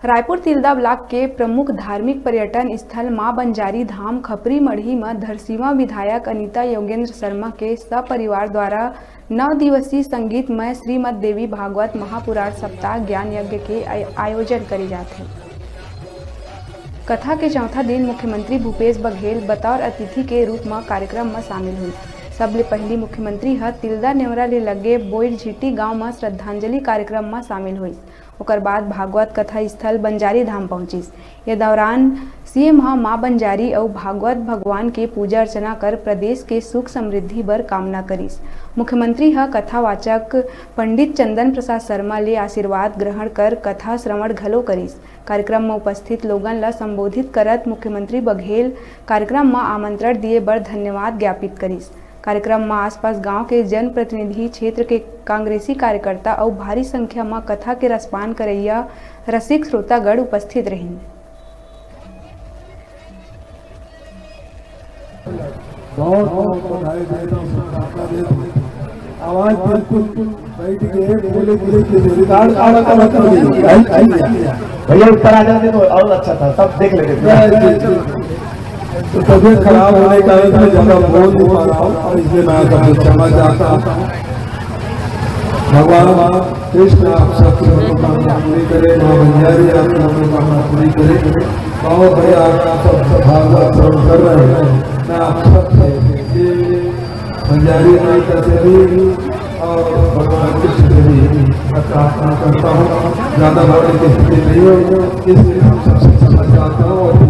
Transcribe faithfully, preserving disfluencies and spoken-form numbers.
Raipur Tilda block के प्रमुख धार्मिक पर्यटन स्थल मां बंजारी धाम खपरी मढ़ी म धरसीवा विधायक अनिता योगेंद्र शर्मा के सपरिवार द्वारा नौ दिवसीय संगीतमय श्रीमद देवी भागवत महापुराण सप्ताह ज्ञान यज्ञ के आय-, आयोजन करे जात हे। कथा के चौथा दिन मुख्यमंत्री भूपेश बघेल बतौर अतिथि के रूप म कार्यक्रम म शामिल हुई। सबले पहिली मुख्यमंत्री ह तिल्दा नेवरा ले लगे बोईरझिट्टी गांव म श्रद्धांजलि कार्यक्रम म शामिल हुई। ओकर बाद भागवत कथा स्थल बंजारी धाम पहुंचिस। ये दौरान सीएम ह मां बंजारी अउ भागवत भगवान के पूजा अर्चना कर प्रदेश के सुख समृद्धि बर कामना करिस। मुख्यमंत्री ह कथावाचक पंडित चंदन प्रसाद शर्मा ले आशीर्वाद ग्रहण कर कथा श्रवण घलो करिस। कार्यक्रम म उपस्थित लोगन ल संबोधित करत मुख्यमंत्री बघेल कार्यक्रम म आमंत्रण दिए बर धन्यवाद ज्ञापित करिस। कार्यक्रम म आसपास गांव के जनप्रतिनिधि, क्षेत्र के कांग्रेसी कार्यकर्ता अउ भारी संख्या म कथा के रसपान करइया रसिक श्रोतागण उपस्थित रहिन। बहुत बहुत बधाई देता हूँ, शुभकामना देता हूँ। आवाज बिल्कुल बैठ के बोले, बोले के रिकॉर्ड आड़ा का मतलब नहीं। भैया ऊपर आ जाते तो और अच्छा था, सब देख लेते। तो तबीयत खराब होने के कारण मैं ज्यादा बोल नहीं पा रहा हूँ और इसलिए मैं सबसे क्षमा चाहता हूँ। भगवान कृष्ण आप सबकी मनोकामना पूरी करे, माँ बंजारी आपकी मनोकामना पूरी करे। बहुत बढ़िया, आप सब भागवत श्रवण कर रहे हैं। मैं आप सबसे ये बंजारी माता से भी और भगवान कृष्ण से भी प्रार्थना करता हूँ, ज्यादा बोलने की स्थिति नहीं हो, इसलिए हम सबसे क्षमा चाहता हूँ और